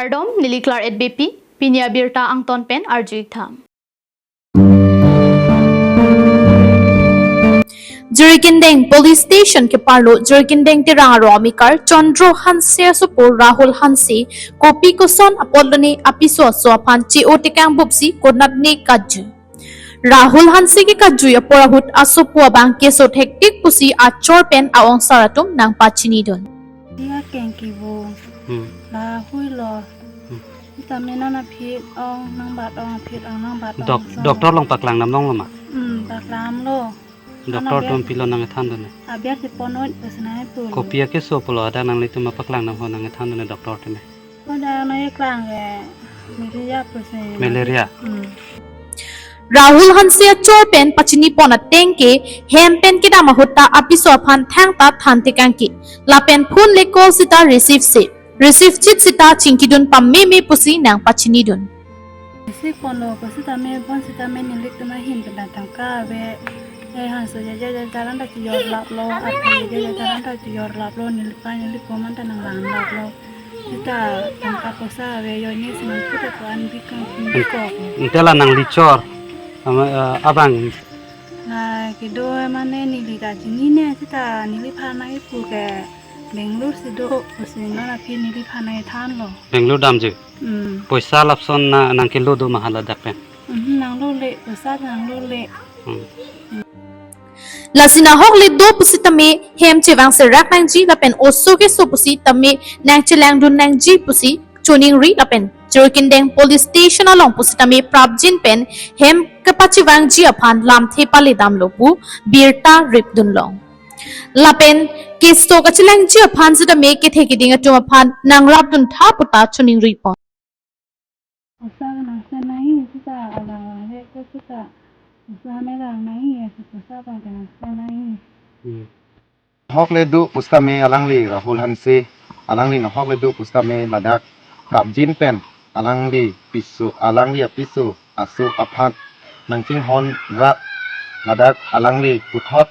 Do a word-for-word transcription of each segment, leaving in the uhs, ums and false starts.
Kardom, neli Claret Beypi, pini abirta angton pen arju-ik tha. Jirikindeng Police Station keparlo Jirikindeng Terang arong amekar Chandra Hanse asopo Rahul Hanse kopi koson apot lone apiso aso aphan che-o tekang bupsi konatne kaju. Rahul Hanse ke kajui apor ahut asopo abang keso thektik pusi achor pen a-ongsar atum nangpachinidun. Dia kengki bo. Hmm. La hui lo. Hmm. Sitame non aphi ong nangbat ong aphi ong nangbat ong. Dok-, so. Doctor along paklang nam longlo ma? Hmm, paklang lo. Doctor atum pilo nangkethan dun ne? Abiar si ponoi pusi nangpu. Kopi akeso pulo hadak nanglitum paklang nam ho nangkethan dun ne doctor atum ne? Hadak nangklang ke malaria pusi. Malaria? Hmm. Rahul Hanse achor pen pachini pon ateng ke hem pen kedam ahut ta apiso aphan thangta than tekang ke. Lapen phone le call sita receive se. Receive chit sita chingkidun pameme pusi nangpachinidun. Receive ponlo ko sitame bon sitame nelitum ahin pen tangka ave. Eh, Hanse jaja jaja anta chejor laplo, aphi jaja jaja anta chejor laplo, nelipa nelipo manta nanglang laplo. Sita tangka poisa ave, joine si nangkita ko an bikang bikok. Ante la nangli chor, ama, eh, abang. Na kedo mane neli ta chinine sita neliphan nangkipu ke Bangalore si do, pusi non aphi neliphan nangkethanlo. Bangalore damji? Hmm. Poisa lapuson na nangkelo do ma hala dak pen? Mhm, nanglo le, poisa nanglo le. Hmm. Lasi nahok le do pusitame hem chevang serak nangji lapen oso keso pusitame nangchelangdun nangji pusi choningri lapen Jirikindeng Police Station along pusitame prapjin pen hem kepachevangji aphan lamthe pale damlo pu birta ripdun long. Lapen keso kachelangji aphan sitame kethe keding atum aphan nangrapdun tha puta choningri pon. Poisa nangsen nangji sita alang lang le ke sita. Poisa me lang nangji, poisa abang ke nangsen nangji. Hmm. Nahok le do pusitame alangli Rahul Hanse, alangli nahok le do pusitame ladak prapjin pen alangli piso, alangli apiso aso aphan nangchinghon rat ladak alangli puthot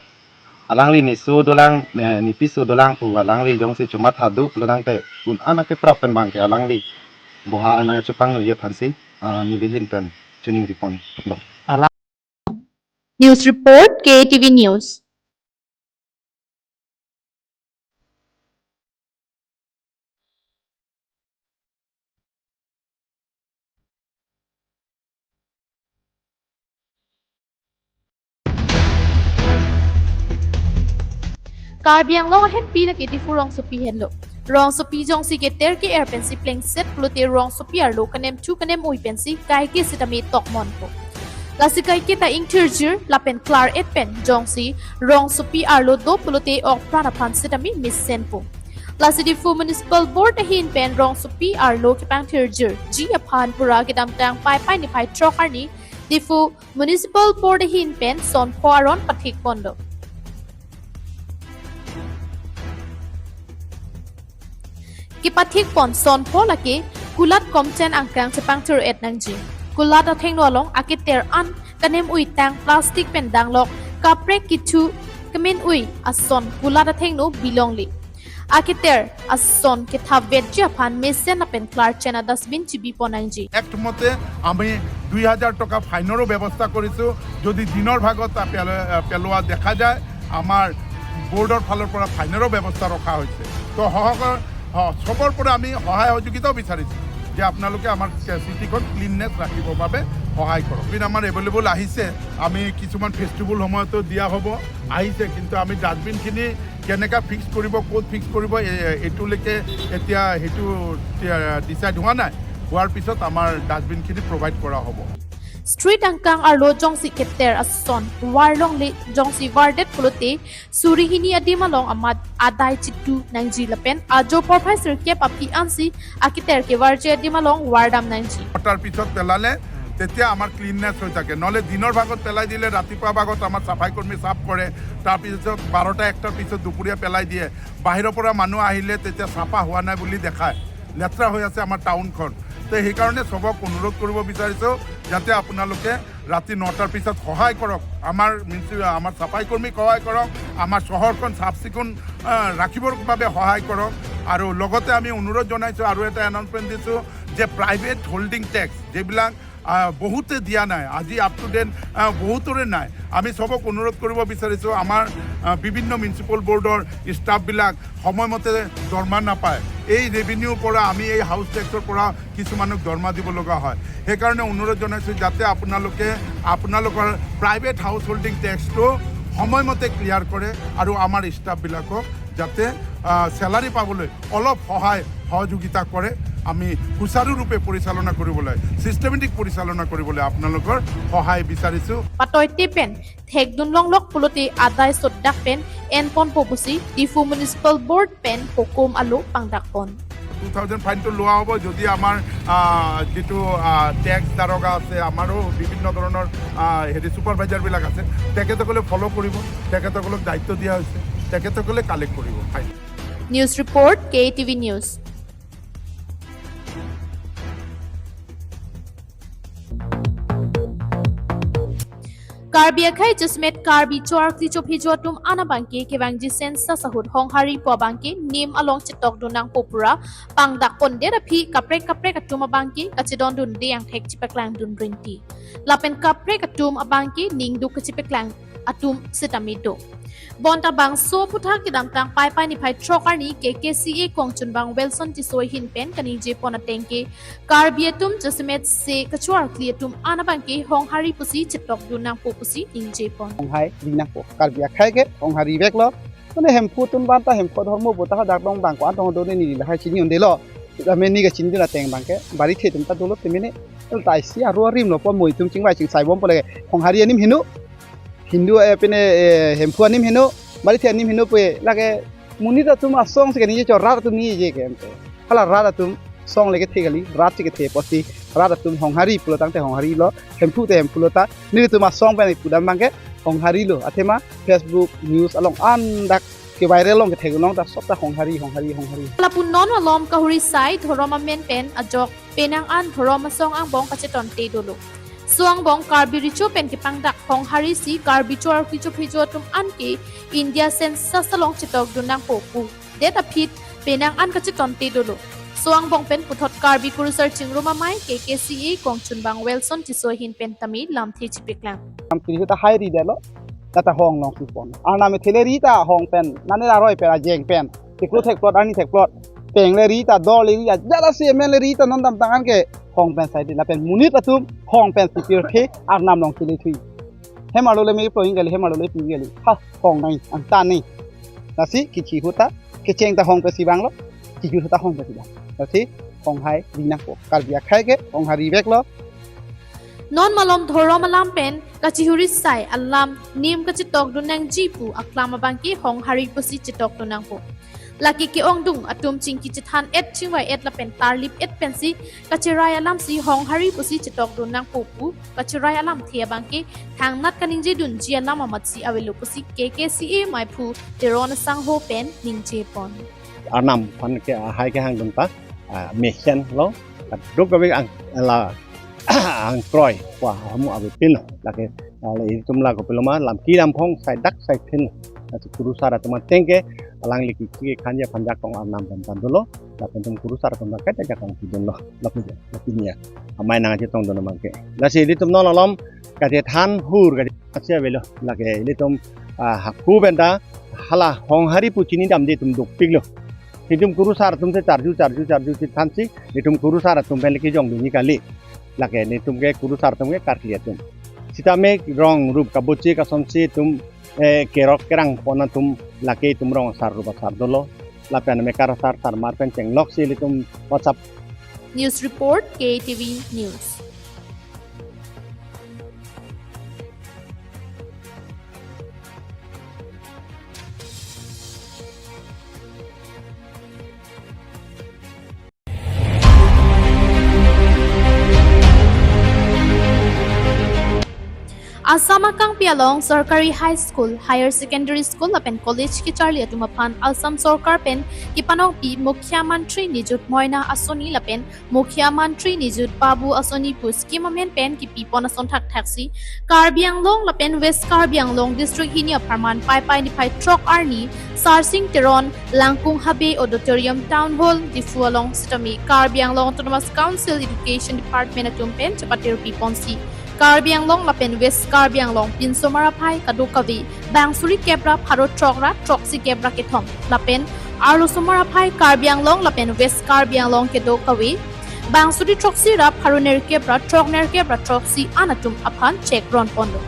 alangli neso dolang, eh, nepiso dolang pu alangli jongsi chomatha do pulo tangte un-an akeprap pen abang ke alangli boha nangchepangri aphansi, ah, neli ahin pen choningri ponlo. News report, K A T V News. Karbi Anglong ahenpi lake Diphu rongsopi henlo. Rongsopi jongsi keter ke-er pensi plengset pulote rongsopi arlo kanemthu kanem-ui pensi kaike sitame tokmonpo. Lasi kaike ta ingthirjir lapen klar-et pen jongsi rongsopi arlo do pulote okpran aphan sitame mesenpo. Lasi Diphu Municipal Board ahin pen rongsopi arlo kepangthirjirji aphan pura kedamtang Paipai niphai throk arni Diphu Municipal Board ahin pen sonpho aron pathik ponlo. Kepathik pon sonpho lake kulat komchen angkang chepangthir-et nangji. Kulat athengno along aketer an kanem-ui tang plastic pen danglok kaprek kethu kemen-ui ason kulat athengno bilongle. Aketer ason kethavetji aphan mesen lapen klarchen a-dustbin chibi pon nangji. Act মতে আমি দুই হাজাৰ টকা ফাইনৰো ব্যৱস্থা কৰিছোঁ। যদি দিনৰ ভাগত তা পেল-, পেলোৱা দেখা যায়, আমাৰ বৰ্ডৰ ফালৰ পৰা ফাইনৰো ব্যৱস্থা ৰখা হৈছে। তো সহকৰ-, হ-, চবৰ পৰা আমি সহায় সহযোগিতাও বিচাৰিছোঁ যে আপোনালোকে আমাৰ চিটিখন ক্লিননেছ ৰাখিবৰ বাবে সহায় কৰক। বিন আমাৰ এভেইলেবল আহিছে, আমি কিছুমান ফেষ্টিভেল সময়তো দিয়া হ'ব, আহিছে, কিন্তু আমি ডাষ্টবিনখিনি কেনেকা ফিক্স কৰিব, ক'ত ফিক্স কৰিব, এ-, এইটোলৈকে এতিয়া সেইটো, এতিয়া ডিচাইড হোৱা নাই। হোৱাৰ পিছত আমাৰ ডাষ্টবিনখিনি প্ৰভাইড কৰা হ'ব। Street angkang arlo jongsi keter ason varlongle jongsi vardet pulote suri hini adim along amat adai chitu nangji lapen ajo porphai sirkep aphi ansi aketer kevarji adim along vardam nangji. নটাৰ পিছত পেলালে তেতিয়া আমাৰ ক্লিননেছ হৈ থাকে। নহ'লে দিনৰ ভাগত পেলাই দিলে ৰাতিপুৱা ভাগত আমাৰ চাফাই কৰ্মী চাফ কৰে, তাৰপিছত বাৰটা একটাৰ পিছত দুপৰীয়া পেলাই দিয়ে। বাহিৰৰ পৰা মানুহ আহিলে তেতিয়া চাফা হোৱা নাই বুলি দেখায়, লেতেৰা হৈ আছে আমাৰ টাউনখন। তো সেইকাৰণে চবক অনুৰোধ কৰিব বিচাৰিছোঁ যাতে আপোনালোকে ৰাতি নটাৰ পিছত সহায় কৰক, আমাৰ মিউনিচি-, আমাৰ চাফাই কৰ্মীক সহায় কৰক, আমাৰ চহৰখন চাফ চিকুণ, আহ, ৰাখিবৰ বাবে সহায় কৰক। আৰু লগতে আমি অনুৰোধ জনাইছোঁ, আৰু এটা এনাউন্সমেণ্ট দিছোঁ, যে প্ৰাইভেট হোল্ডিং টেক্স যিবিলাক আহ, বহুতে দিয়া নাই, আজি আপ টু ডেট বহুতৰে নাই। আমি সবক অনুৰোধ কৰিব বিচাৰিছোঁ, আমাৰ আহ, বিভিন্ন মিউনিচিপেল বৰ্ডৰ ষ্টাফবিলাক সময়মতে দৰমহা নাপায়। এই ৰেভিনিউৰ পৰা আমি এই হাউচ টেক্সৰ পৰা কিছুমানক দৰমহা দিব লগা হয়। সেইকাৰণে অনুৰোধ জনাইছোঁ যাতে আপোনালোকে আপোনালোকৰ প্ৰাইভেট হাউচ হোল্ডিং টেক্সটো সময়মতে ক্লিয়াৰ কৰে আৰু আমাৰ ষ্টাফবিলাকক যাতে আহ, চেলাৰী পাবলৈ অলপ সহায় সহযোগিতা কৰে। আমি সুচাৰুৰূপে পৰিচালনা কৰিবলৈ, ছিষ্টেমেটিক পৰিচালনা কৰিবলৈ আপোনালোকৰ সহায় বিচাৰিছোঁ। Patoi te pen thekdun longlok pulote adai sotdak pen enponpo pusi Diphu Municipal Board pen hukum alo pangdakpon. Two thousand ফাইনটো লোৱা হ'ব যদি আমাৰ আহ, যিটো টেক্স দাৰোগা আছে, আমাৰো বিভিন্ন ধৰণৰ আহ, হেৰি ছুপাৰভাইজাৰবিলাক আছে, তেখেতসকলে ফ'ল' কৰিব, তেখেতসকলক দায়িত্ব দিয়া হৈছে, তেখেতসকলে কালেক্ট কৰিব fine. News report, K A T V News. Karbi akhei jasemet Karbi cho-arkli chophejo atum an abangke kevangji census ahut Honghari pu abangke nim along chetokdun nangpo pu ra pangdakpondet aphi kaprek kaprek atum abangke kachedondunde angthek chepaklangdun rinti. Lapen kaprek atum abangke ningduk kachepaklang atum sitame do. Bonta bangso aphuthak kedamtang Paipai niphai throk arni K K C A kongchunbang Welson Tisso ahin pen kaningjepon atengke Karbi atum jasemet se kacho-arkli atum an abangke Honghari pusi chetokdun nangpo pusi ningjepon. Honghari nangpo, Karbi akhei ke Honghari veklo. Mane Hemphu atum banta Hemphu adhormo puta hadak dong bang ko-an dong do ne neli lahai chini un-elo. Mane neli kachinidun ateng abangke barithe atum ta dolo te mene. Tel ta isi aru arim lo po moi atum chingvai chingsai bom po lake Honghari anim heno. Hindu eh, pine eh, Hemphu anim heno, barithe anim heno pu lake monit atum asong si kaningje chot, rat atum ningje ke ante. Hala rat atum song le kethe kali, rat si kethe pusi rat atum Honghari pulo tangte Honghari lo, Hemphu te Hemphu lo ta, nelitum asong pen pudam abangke Honghari lo. Athema Facebook, news along an dak keviral long kethek long ta sob ta Honghari, Honghari, Honghari. Lapu non malom kahuri sai dhorom amen pen ajok penang an dhorom asong angbong kachetonte dolo. So angbong Karbi Recho pen kepangdak Honghari si Karbi cho-arkli chophejo atum anke India census along chetokdun nangpo pudet aphi penang an kachetonte dolo. So angbong pen puthot Karbi Kurusar Chingrum Amei K K C A kongchunbang Welson Tisso ahin pen tame lamthe chepaklang. Nam kiri ta hai ridetlo. Nata hong long si pon. Arnam ethe le ri ta hong pen. Nane aroi pen ajeng pen. Theklo thekplot arni thekplot. Peng le ri ta, dor le ri ta, jala si emen le ri ta non damtang anke hong pen sai di lapen monit atum hong pen si pirthe arnam long si le thui. Hem arlo le me ploing kali, hem arlo le pi kali. Ha, hong nai, ang ta nai. Lasi kichi ahut ta, kecheng ta hong pen si vanglo, kijut ahut ta hong pen si vang. Lasi Honghari nangpo, Karbi akhei ke Honghari veklo. Non malom dhorom alam pen kachihuri sai alam nim kachetokdun nangji pu aklam abangke Honghari pusi chetokdun nangpo. Lake ke-ongdung atum chingki chethan et chingvai et lapen tarlip et pensi kacherai alam si Honghari pusi chetokdun nangpo pu kacherai alamthe abangke thangnat kaningjedunji alam amatsi avelo pusi K K C A maiphu Teron Sangho pen ningjepon. Arnam aphan ke ahai kehangdun ta ah, mesen lo, kadokave ang la angkroi pu ahamu avepin lo. Lake ah, la ilitum la kopiloma lam ki lam phong sai dak sai phin. Lasi kurusar atum atengke alangli kiki khan ja phanjak tong arnam pen tan dolo. Lapen itum kurusar atum la kaita jakong pidun lo. Lapu ja, lapu niya. Amei nangchetongdun abangke. Lasi ilitum non malom kachethan hur kache avelo. Lake ilitum ah, hako pen ta hala Honghari pu chinidamde atum dopiklo. Itum kurusar atum si charju, charju, charju si thansi, itum kurusar atum pen le kejongdunji kali. Lake nelitum ke kurusar atum ke karkli atum. Sitame rong rup kaboche kasonsi itum eh, kerok kerang pon atum lake itum rong asar rup asar dolo. Lapen mekar asar sarmar pen chenglok si ilitum WhatsApp. News report, K T V News. Assam akangpi along Sorkari High School, Higher Secondary School lapen College kecharli atum aphan Assam Sorkar pen kepanongpi Mukhyamantri Nijut Moina Asoni lapen Mukhyamantri Nijut Babu Asoni pu scheme amen pen kepipon ason thakthaksi Karbi Anglong lapen West Karbi Anglong District hini apharman Paipai niphai throk arni Sarsing Teron, Langkung Habe Auditorium, Town Hall, Diphu along sitame Karbi Anglong Autonomous Council Education Department atum pen chepatirpi ponsi Karbi Anglong lapen West Karbi Anglong pinsomar aphai kadokave bang suri kep ra pharo throk ra throksi kep ra kethom lapen arlosomar aphai Karbi Anglong lapen West Karbi Anglong kedo kave bang suri throksi ra pharo nerkep ra throk nerkep ra throksi an atum aphan cheque ron ponlo.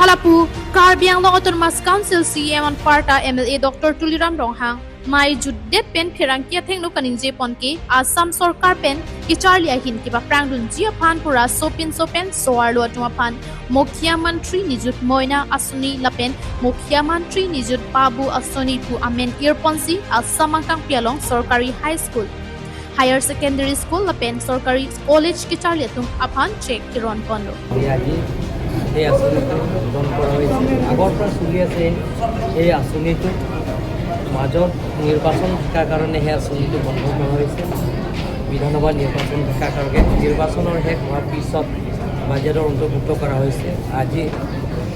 Halapu Karbi Anglong Autonomous Council C E M anparta M L A Doctor Tuliram Ronghang mai jutdet pen pherangke athengno kaningje pon ke Assam Sorkar pen kecharli ahin kepaprangdunji aphan pura sopinso pen so-arlo atum aphan Mukhyamantri Nijut Moina Asoni lapen Mukhyamantri Nijut Babu Asoni pu amen irponsi Assam akangpi along Sorkari High School, Higher Secondary School lapen Sorkari College kecharli atum aphan cheque keron ponlo. এই আজি এই আঁচনিটো উদ্বোধন কৰা হৈছে। আগৰ পৰা চলি আছে এই আঁচনিটো। মাজত নিৰ্বাচন থকাৰ কাৰণে সেই আঁচনিটো বন্ধ কৰা হৈছে। বিধানসভা নিৰ্বাচন থকাৰ কাৰণে নিৰ্বাচনৰ শেষ হোৱাৰ পিছত বাজেটৰ অন্তৰ্ভুক্ত কৰা হৈছে। আজি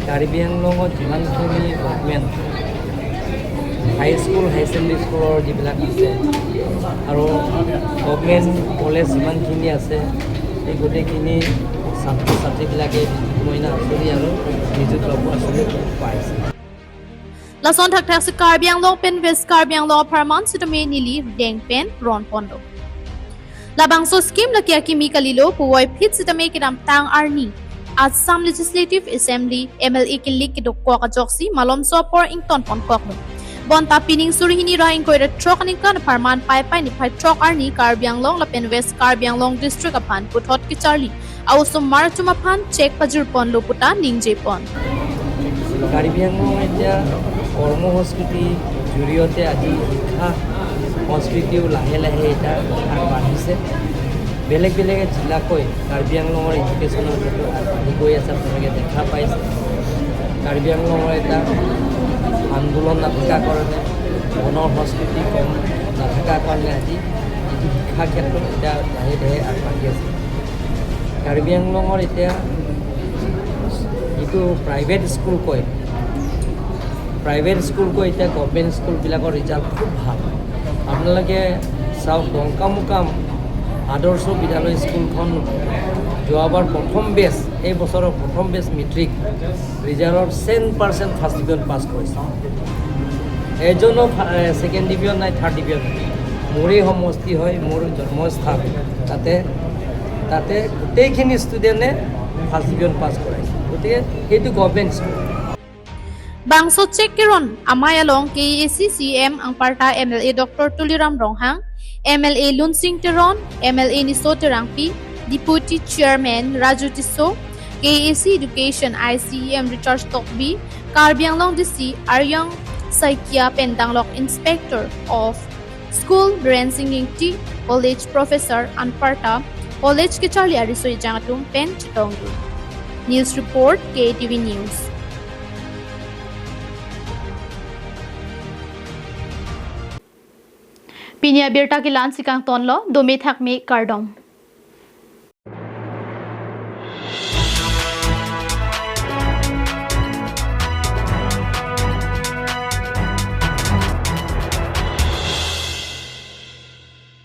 কাৰ্বি আংলঙত যিমানখিনি government high school, high secondary স্কুলৰ যিবিলাক আছে আৰু গভৰ্ণমেণ্ট কলেজ যিমানখিনি আছে, সেই গোটেইখিনি ছাত্ৰ ছাত্ৰীবিলাকে মইনা আঁচনি আৰু নিযুত বাবু আঁচনি পাইছে। Lason thakthaksi Karbi Anglong pen West Karbi Anglong apharman sitame neli deng pen ron ponlo. Labangso scheme lake akimi kalilo puvoiphit sitame kedamtang arni Assam Legislative Assembly M L A kelik kedokok ajoksi malomso apor ington ponkoklo. Bonta pining suri hini ra ingkoi ra throk aningkan apharman Paipai niphai throk arni Karbi Anglong lapen West Karbi Anglong District aphan puthot kecharli a-osomar atum aphan cheque pajir ponlo puta ningje pon. Karbi আংলঙত এতিয়া কৰ্ম সংস্কৃতিৰ জৰিয়তে আজি শিক্ষা সংস্কৃতিও লাহে লাহে এতিয়া আগবাঢ়িছে। বেলেগ বেলেগ জিলাতকৈ কাৰ্বি আংলঙৰ এডুকেশ্যনৰ ক্ষেত্ৰত আগবাঢ়ি গৈ আছে, আপোনালোকে দেখা পাইছে। কাৰ্বি আংলঙৰ এটা আন্দোলন নাথাকাৰ কাৰণে, ধনৰ সংস্কৃতি কম নাথাকাৰ কাৰণে আজি যিটো শিক্ষা ক্ষেত্ৰত এতিয়া লাহে লাহে আগবাঢ়ি আছে। কাৰ্বি আংলঙৰ এতিয়া যিটো প্ৰাইভেট স্কুল কয়, প্ৰাইভেট স্কুলতকৈ এতিয়া গভৰ্ণমেণ্ট স্কুলবিলাকৰ ৰিজাল্ট খুব ভাল। আপোনালোকে চাওক, ডংকামুকাম আদৰ্শ বিদ্যালয় স্কুলখন যোৱাবাৰ প্ৰথম বেচ, এই বছৰৰ প্ৰথম বেচ মেট্ৰিক ৰিজাল্টৰ cent percent first division pass কৰিছে। এজনো ফা-, এ, ছেকেণ্ড ডিভিজন নাই, থাৰ্ড ডিভিজন নাই। মোৰেই সমষ্টি হয়, মোৰ জন্মস্থান, তাতে, তাতে গোটেইখিনি ষ্টুডেণ্টে ফাৰ্ষ্ট ডিভিজন পাছ কৰাইছে। গতিকে সেইটো government school. Bangso cheque keron amei along K A A C C E M anparta M L A Doctor Tuliram Ronghang, M L A Lunsing Teron, M L A Niso Terangpi, Deputy Chairman Raju Tisso, K A A C Education I C E M Richard Tokbi, Karbi Anglong D C Aryang Saikia pen danglok Inspector of School Biren Singh Ingti, College Professor anparta College kecharli ariso ejang atum pen chetongdun. News report, K T V News. Pini abirta ke la-ansi kangtonlo, dome thakme, kardom.